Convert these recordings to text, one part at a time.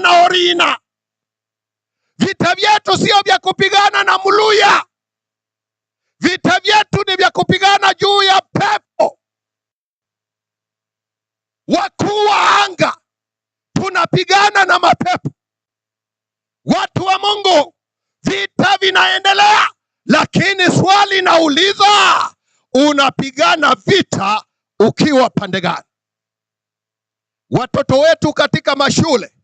na Orina. Vita vyetu sio vya kupigana na Mluya. Vita vyetu ni vya kupigana juu ya pepo, wakuu wa anga. Tunapigana na mapepo. Watu wa Mungu, vita vinaendelea, lakini swali nauliza, unapigana vita ukiwa pande gani? Watoto wetu katika mashule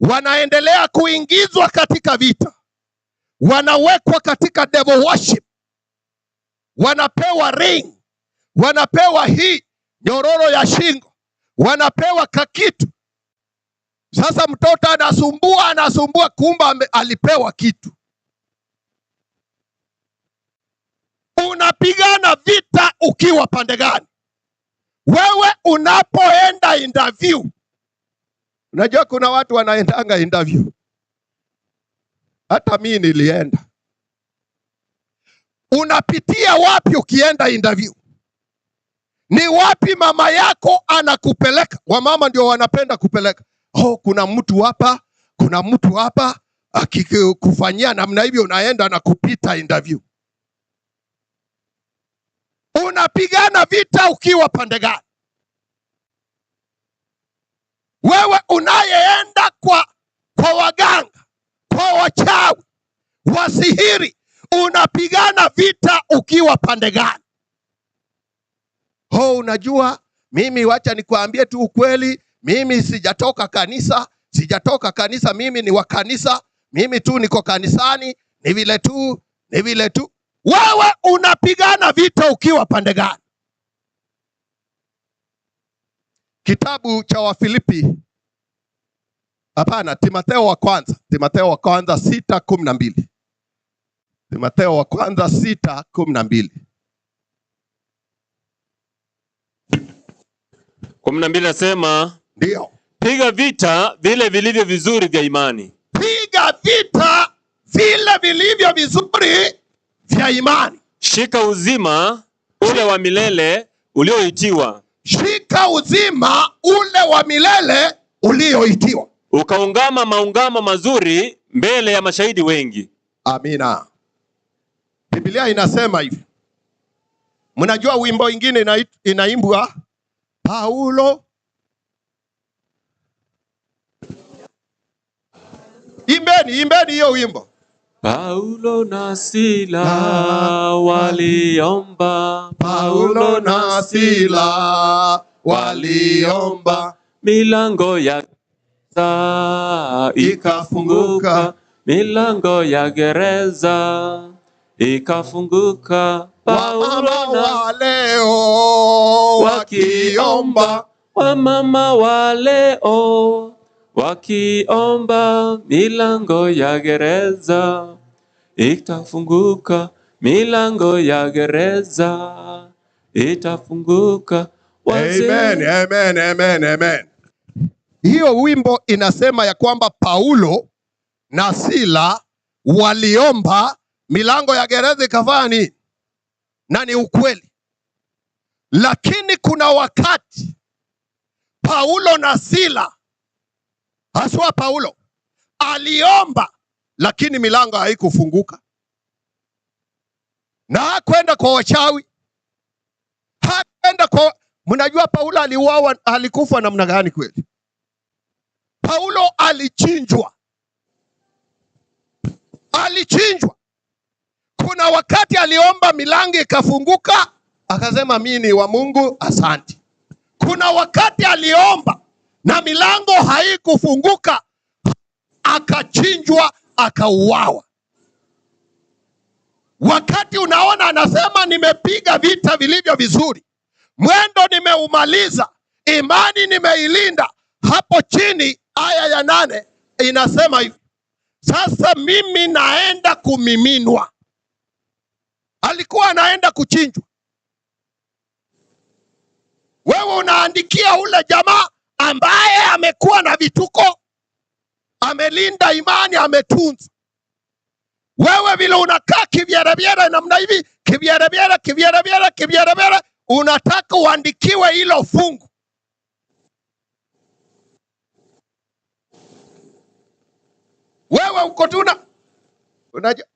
wanaendelea kuingizwa katika vita, wanawekwa katika devil worship, wanapewa ring, wanapewa hii nyororo ya shingo, wanapewa kakitu. Sasa mtoto anasumbua, anasumbua, kumbe alipewa kitu. Unapigana vita ukiwa pande gani? Wewe unapoenda interview, unajua kuna watu wanaendanga interview. Hata mimi nilienda. Unapitia wapi ukienda interview? Ni wapi mama yako anakupeleka? Wamama ndio wanapenda kupeleka. Oh, kuna mtu hapa, kuna mtu hapa, akikufanyia namna hivyo unaenda na kupita interview. Unapigana vita ukiwa pande gani? Wewe unayeenda kwa waganga, kwa wachawi, wasihiri, unapigana vita ukiwa pande gani? Oh, unajua mimi, wacha nikuambie tu ukweli, mimi sijatoka kanisa, sijatoka kanisa, mimi ni wa kanisa, mimi tu niko kanisani, ni vile tu, ni vile tu. Wewe unapigana vita ukiwa pande gani? Kitabu cha Wafilipi, hapana, Timotheo wa kwanza, Timotheo wa kwanza 6:12. Timotheo wa kwanza 6:12. 12 nasema, ndio, piga vita vile vilivyo vizuri vya imani. Piga vita vile vilivyo vizuri vya imani. Shika uzima ule wa milele ulioitiwa. Shika uzima ule wa milele ulioitiwa. Ukaungama maungamo mazuri mbele ya mashahidi wengi. Amina. Biblia inasema hivi. Mnajua wimbo ingine inaimbwa, Paulo. Imbeni, imbeni hiyo wimbo. Paulo na Sila waliomba, Paulo na Sila waliomba, milango ya gereza ikafunguka, milango ya gereza ikafunguka. Paulo na wa leo wakiomba, wamama wa leo wakiomba, milango ya gereza itafunguka, milango ya gereza itafunguka. Amen, amen, amen, amen. Hiyo wimbo inasema ya kwamba Paulo na Sila waliomba, milango ya gereza ikafanya nini? Na ni ukweli. Lakini kuna wakati Paulo na Sila, haswa Paulo, aliomba lakini milango haikufunguka. Na hakwenda kwa wachawi, hakwenda kwa... Mnajua Paulo aliuawa, alikufa namna gani kweli? Paulo alichinjwa. Alichinjwa. Kuna wakati aliomba milango ikafunguka, akasema mimi ni wa Mungu, asante. Kuna wakati aliomba na milango haikufunguka, akachinjwa, akauawa. Wakati unaona anasema nimepiga vita vilivyo vizuri, mwendo nimeumaliza, imani nimeilinda. Hapo chini aya ya 8 inasema hivi, sasa mimi naenda kumiminwa. Alikuwa anaenda kuchinjwa. Wewe unaandikia ule jamaa ambaye amekuwa na vituko, amelinda imani, ametunza. Wewe vile unakaa kivyerevyere namna hivi, kivyerevyere, kivyerevyere, kivyerevyere, unataka uandikiwe hilo fungu. Wewe uko tuna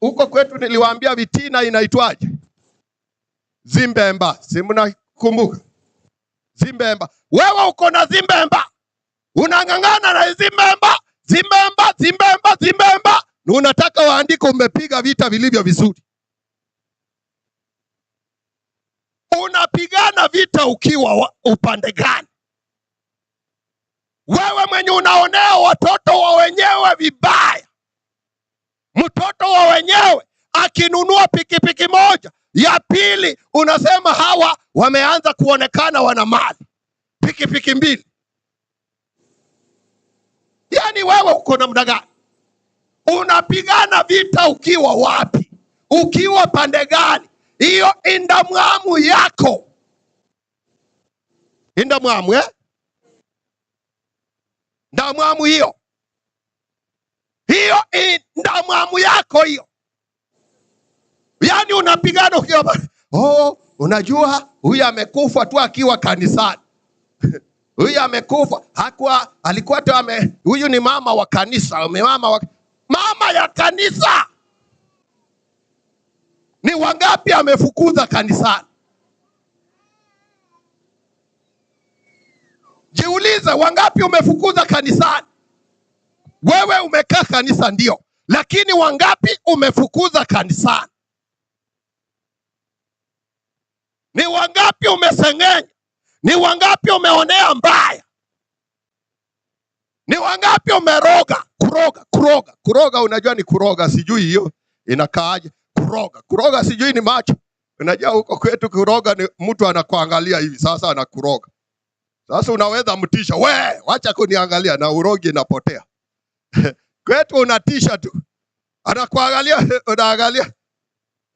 huko kwetu niliwaambia vitina inaitwaje? Zimbemba, si mnakumbuka? Zimbemba. Wewe uko na zimbemba. Unang'ang'ana na zimbemba, zimbemba, zimbemba, zimbemba. Na unataka waandike umepiga vita vilivyo vizuri. Unapigana vita ukiwa upande gani? Wewe mwenye unaonea watoto wa wenyewe vibaya. Mtoto wa wenyewe akinunua pikipiki moja, ya pili unasema hawa wameanza kuonekana wana mali. Pikipiki mbili. Yaani wewe uko namna gani? Unapigana vita ukiwa wapi? Ukiwa pande gani? Hiyo indamwamu yako. Indamwamu eh? Ndamwamu hiyo. Hiyo indamwamu yako hiyo. Yaani unapigana ukiwa, oh, unajua huyu amekufa tu akiwa kanisani. Huyu amekufa, hakuwa, alikuwa tu ame, huyu ni mama wa kanisa, mama ya kanisa. Ni wangapi amefukuza kanisani? Jiulize, wangapi umefukuza kanisani? Wewe umekaa kanisa ndio, lakini wangapi umefukuza kanisani? Ni wangapi umesengenya? Ni wangapi umeonea mbaya? Ni wangapi umeroga? Kuroga, kuroga, kuroga, unajua ni kuroga, sijui hiyo inakaaje? Kuroga, kuroga sijui ni macho. Unajua huko kwetu kuroga ni mtu anakuangalia hivi, sasa anakuroga. Sasa unaweza mtisha, we, wacha kuniangalia, na urogi inapotea. Kwetu unatisha tu. Anakuangalia, unaangalia.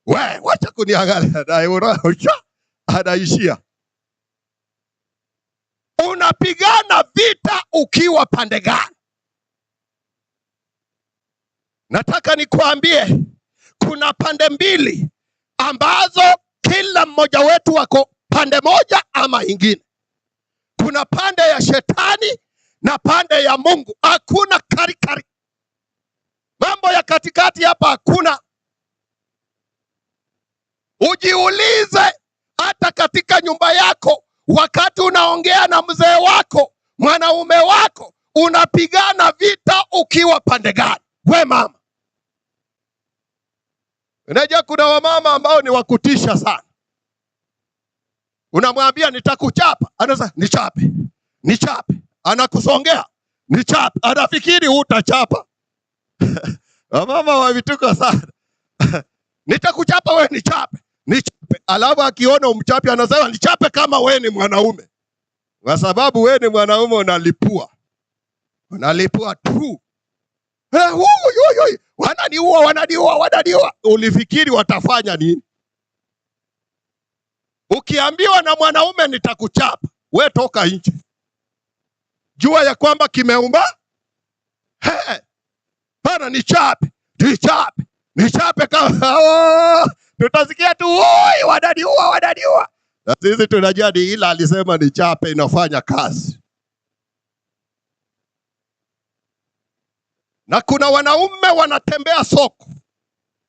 We, wacha kuniangalia, na urogi anaishia. Unapigana vita ukiwa pande gani? Nataka nikuambie kuna pande mbili ambazo kila mmoja wetu wako pande moja ama ingine. Kuna pande ya shetani na pande ya Mungu. Hakuna karikari. Mambo ya katikati hapa hakuna. Ujiulize hata katika nyumba yako, wakati unaongea na mzee wako, mwanaume wako, unapigana vita ukiwa pande gani? We mama. Unajua kuna wamama ambao ni wakutisha sana. Unamwambia nitakuchapa, anasema nichape, nichape. Anakusongea, nichape. Anafikiri hutachapa. Wamama wa vituko sana. Nitakuchapa we, nichape, nichape. Alafu akiona umchape anasema nichape kama we ni mwanaume. Kwa sababu we ni mwanaume unalipua. Unalipua tu. Wananiua, wananiua, wananiua. Ulifikiri watafanya nini? Ukiambiwa na mwanaume nitakuchapa, we toka nje. Jua ya kwamba kimeumba. He, pana nichape, nichape, nichape kama oh, tutasikia tu oi, wananiua, wananiua. Na sisi tunajua ni ila alisema nichape inafanya kazi. Na kuna wanaume wanatembea soko.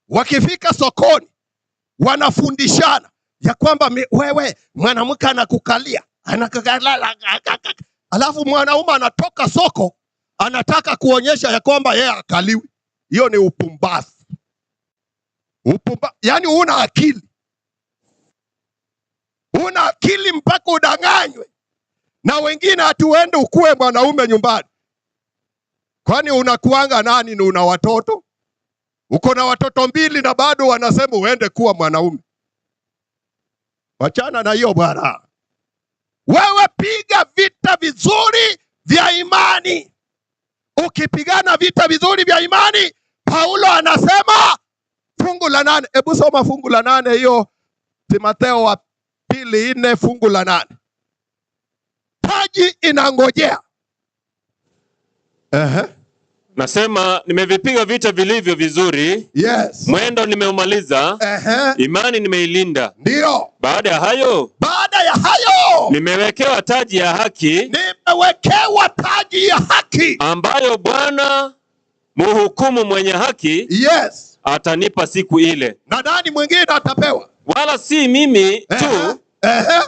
Wakifika sokoni wanafundishana ya kwamba wewe mwanamke anakukalia, anakukalala. Alafu mwanaume anatoka soko anataka kuonyesha ya kwamba yeye akaliwi. Hiyo ni upumbavu. Yaani huna akili. Huna akili mpaka udanganywe. Na wengine hatuende ukue mwanaume nyumbani. Kwani unakuanga nani na una watoto? Uko na watoto mbili na bado wanasema uende kuwa mwanaume. Wachana na hiyo bwana. Wewe piga vita vizuri vya imani. Ukipigana vita vizuri vya imani, Paulo anasema fungu la 8. Hebu soma fungu la 8 hiyo, Timotheo wa 2:4 fungu la 8. Taji inangojea. Nasema nimevipiga vita vilivyo vizuri. Yes. Mwendo nimeumaliza. Imani nimeilinda. Ndio. Baada ya hayo nimewekewa taji ya haki. Nimewekewa taji ya haki ambayo Bwana Muhukumu mwenye haki Yes. atanipa siku ile. Na nani mwingine atapewa? Wala si mimi tu,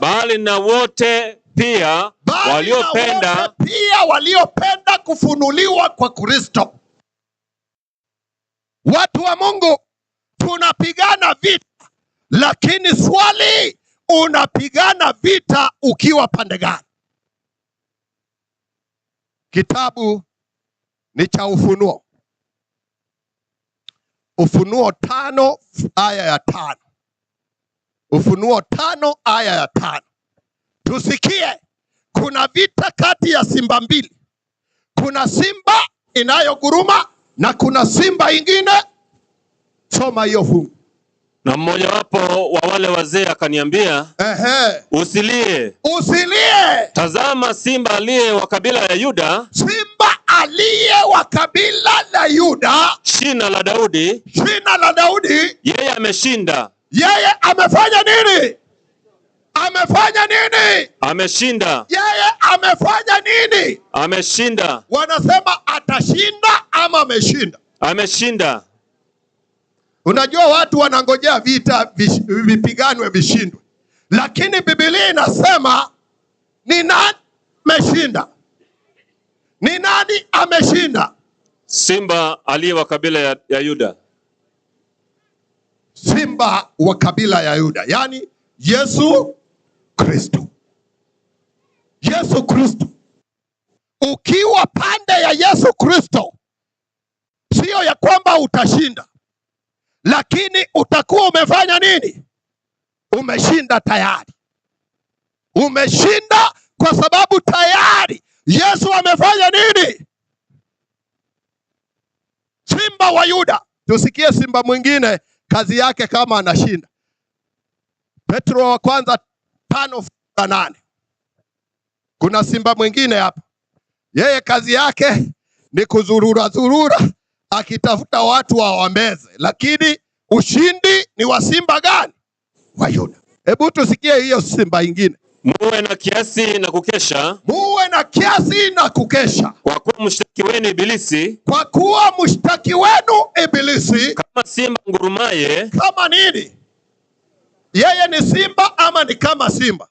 bali na wote pia Bali waliopenda na wote pia waliopenda kufunuliwa kwa Kristo. Watu wa Mungu, tunapigana vita, lakini swali, unapigana vita ukiwa pande gani? Kitabu ni cha Ufunuo. Ufunuo 5 aya ya 5. Ufunuo 5 aya ya 5. Tusikie, kuna vita kati ya simba mbili. Kuna simba inayoguruma na kuna simba ingine. Soma hiyo fungu. Na mmoja wapo wa wale wazee akaniambia, usilie. Usilie. Tazama, simba aliye wa kabila ya Yuda, Simba aliye wa kabila la Yuda, shina la Daudi, shina la Daudi, yeye ameshinda. Yeye amefanya nini? Amefanya nini? Ameshinda. Yeye amefanya nini? Ameshinda. Wanasema atashinda ama ameshinda? Ameshinda. Unajua watu wanangojea vita vipiganwe vishindwe, lakini Biblia inasema ni nani ameshinda? Ni nani ameshinda? Simba aliye wa kabila ya Yuda. Simba wa kabila ya Yuda, yani Yesu Kristo. Yesu Kristo. Ukiwa pande ya Yesu Kristo, sio ya kwamba utashinda, lakini utakuwa umefanya nini? Umeshinda tayari. Umeshinda kwa sababu tayari Yesu amefanya nini? Simba wa Yuda. Tusikie simba mwingine kazi yake kama anashinda. Petro wa kwanza 5:8. Kuna simba mwingine hapa. Yeye kazi yake ni kuzurura zurura akitafuta watu wawameze. Lakini ushindi ni wa simba gani? Wa Yuda. Hebu tusikie hiyo simba ingine. Muwe na kiasi na kukesha. Muwe na kiasi na kukesha. Kwa kuwa mshtaki wenu Ibilisi, kwa kuwa mshtaki wenu Ibilisi, kama simba ngurumaye. Kama nini? Yeye ni simba ama ni kama simba?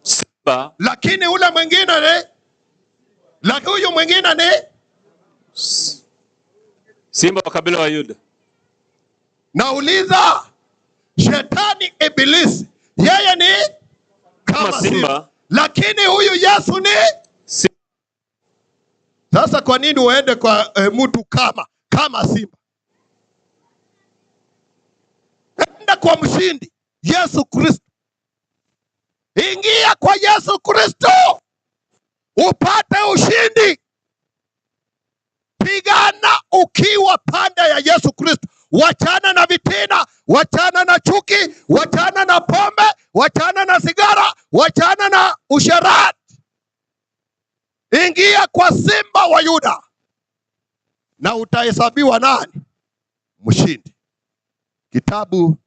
Simba. Lakini ule mwingine ni? Lakini huyu mwingine ni? Simba wa kabila wa Yuda. Nauliza, shetani Ibilisi yeye ni kama simba. Simba. Lakini huyu Yesu ni simba. Sasa kwa nini uende kwa mtu kama simba? Enda kwa mshindi Yesu Kristo. Ingia kwa Yesu Kristo upate ushindi. Pigana ukiwa pande ya Yesu Kristo. Wachana na vitina, wachana na chuki, wachana na pombe, wachana na sigara, wachana na usherati. Ingia kwa simba wa Yuda na utahesabiwa nani? Mshindi. Kitabu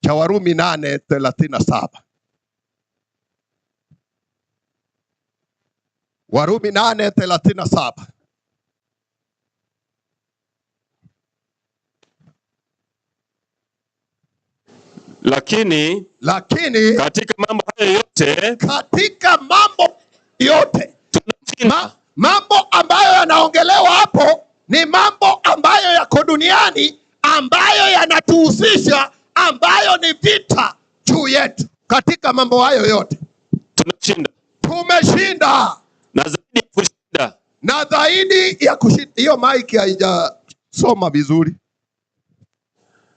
cha Warumi 8:37. Warumi 8:37. Lakini katika mambo hayo yote, katika mambo yote, mambo ambayo yanaongelewa hapo ni mambo ambayo yako duniani, ambayo yanatuhusisha, ambayo ni vita juu yetu. Katika mambo hayo yote tunashinda. Tumeshinda. Na zaidi ya kushinda. Na zaidi ya kushinda. Hiyo mic haijasoma vizuri.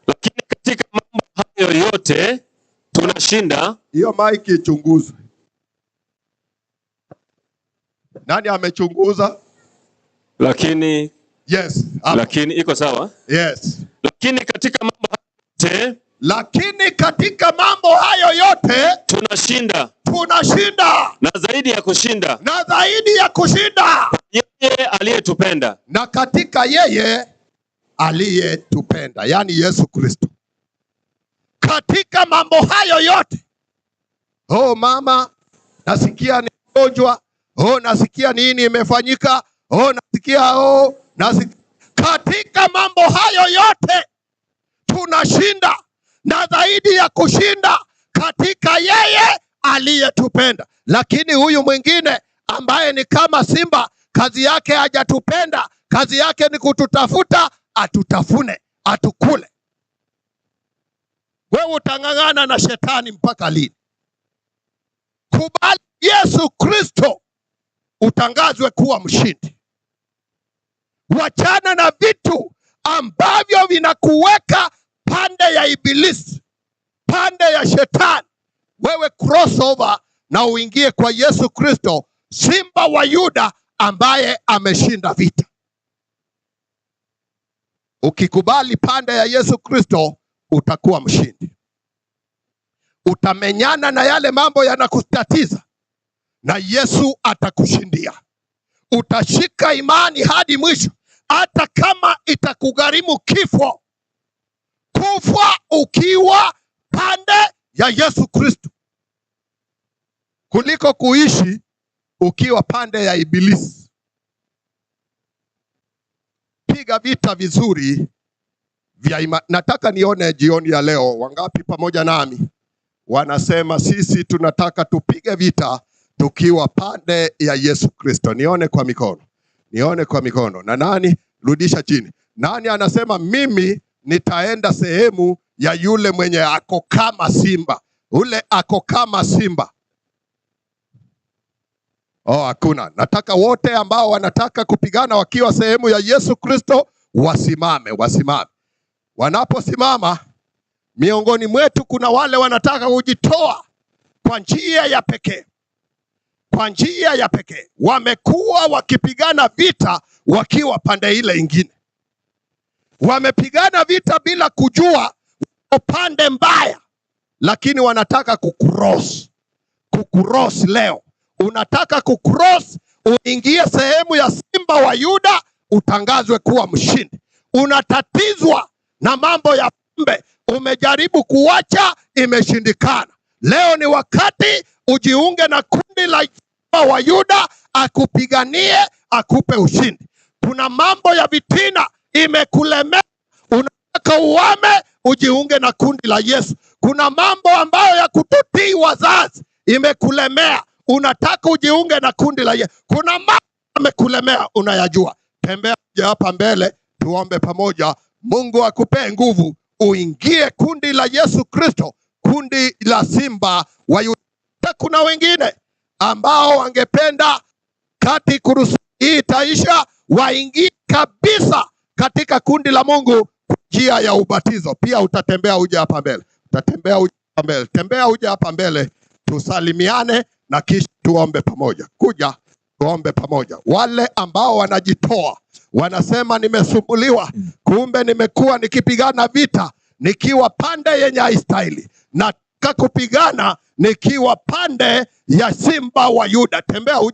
Lakini katika mambo hayo yote tunashinda. Hiyo mic ichunguzwe. Nani amechunguza? Lakini yes, hapo. Lakini iko sawa? Yes. Lakini katika mambo hayo yote, lakini katika mambo hayo yote tunashinda. Tunashinda. Na zaidi ya kushinda. Na zaidi ya kushinda. Yeye aliyetupenda. Na katika yeye aliyetupenda, yani Yesu Kristo. Katika mambo hayo yote. Oh mama, nasikia ni mgonjwa. Oh nasikia nini imefanyika. Oh nasikia, oh nasikia. Katika mambo hayo yote tunashinda, na zaidi ya kushinda katika yeye aliyetupenda. Lakini huyu mwingine ambaye ni kama simba, kazi yake hajatupenda, kazi yake ni kututafuta, atutafune, atukule. Wewe utang'ang'ana na shetani mpaka lini? Kubali Yesu Kristo utangazwe kuwa mshindi. Wachana na vitu ambavyo vinakuweka pande ya ibilisi, pande ya shetani. Wewe crossover na uingie kwa Yesu Kristo, simba wa Yuda ambaye ameshinda vita. Ukikubali pande ya Yesu Kristo utakuwa mshindi. Utamenyana na yale mambo yanakutatiza na Yesu atakushindia. Utashika imani hadi mwisho, hata kama itakugharimu kifo. Kufa ukiwa pande ya Yesu Kristo kuliko kuishi ukiwa pande ya ibilisi. Piga vita vizuri vya imani. Nataka nione jioni ya leo wangapi pamoja nami wanasema sisi tunataka tupige vita tukiwa pande ya Yesu Kristo. Nione kwa mikono, nione kwa mikono. Na nani, rudisha chini. Nani anasema mimi nitaenda sehemu ya yule mwenye ako kama simba, ule ako kama simba? Oh, hakuna. Nataka wote ambao wanataka kupigana wakiwa sehemu ya Yesu Kristo wasimame, wasimame. Wanaposimama, miongoni mwetu kuna wale wanataka kujitoa kwa njia ya pekee. Kwa njia ya pekee wamekuwa wakipigana vita wakiwa pande ile ingine. Wamepigana vita bila kujua upande mbaya, lakini wanataka kucross. Kucross leo. Unataka kucross uingie sehemu ya simba wa Yuda utangazwe kuwa mshindi. Unatatizwa na mambo ya pombe, umejaribu kuacha imeshindikana. Leo ni wakati ujiunge na kundi la simba wa Yuda akupiganie, akupe ushindi. Kuna mambo ya vitina imekulemea, unataka uame, ujiunge na kundi la Yesu. Kuna mambo ambayo ya kutotii wazazi imekulemea, unataka ujiunge na kundi la Yesu. Kuna mambo yamekulemea, unayajua. Tembea hapa mbele tuombe pamoja. Mungu akupee nguvu uingie kundi la Yesu Kristo, kundi la simba wa Yuda. Kuna wengine ambao wangependa kati kurusu hii itaisha, waingie kabisa katika kundi la Mungu kwa njia ya ubatizo. Pia utatembea uje hapa mbele, utatembea uje hapa mbele, tembea uje hapa mbele, tusalimiane na kisha tuombe pamoja. Kuja tuombe pamoja. Wale ambao wanajitoa wanasema nimesumbuliwa, kumbe nimekuwa nikipigana vita nikiwa pande yenye haistahili, nataka kupigana nikiwa pande ya simba wa Yuda. Tembea uje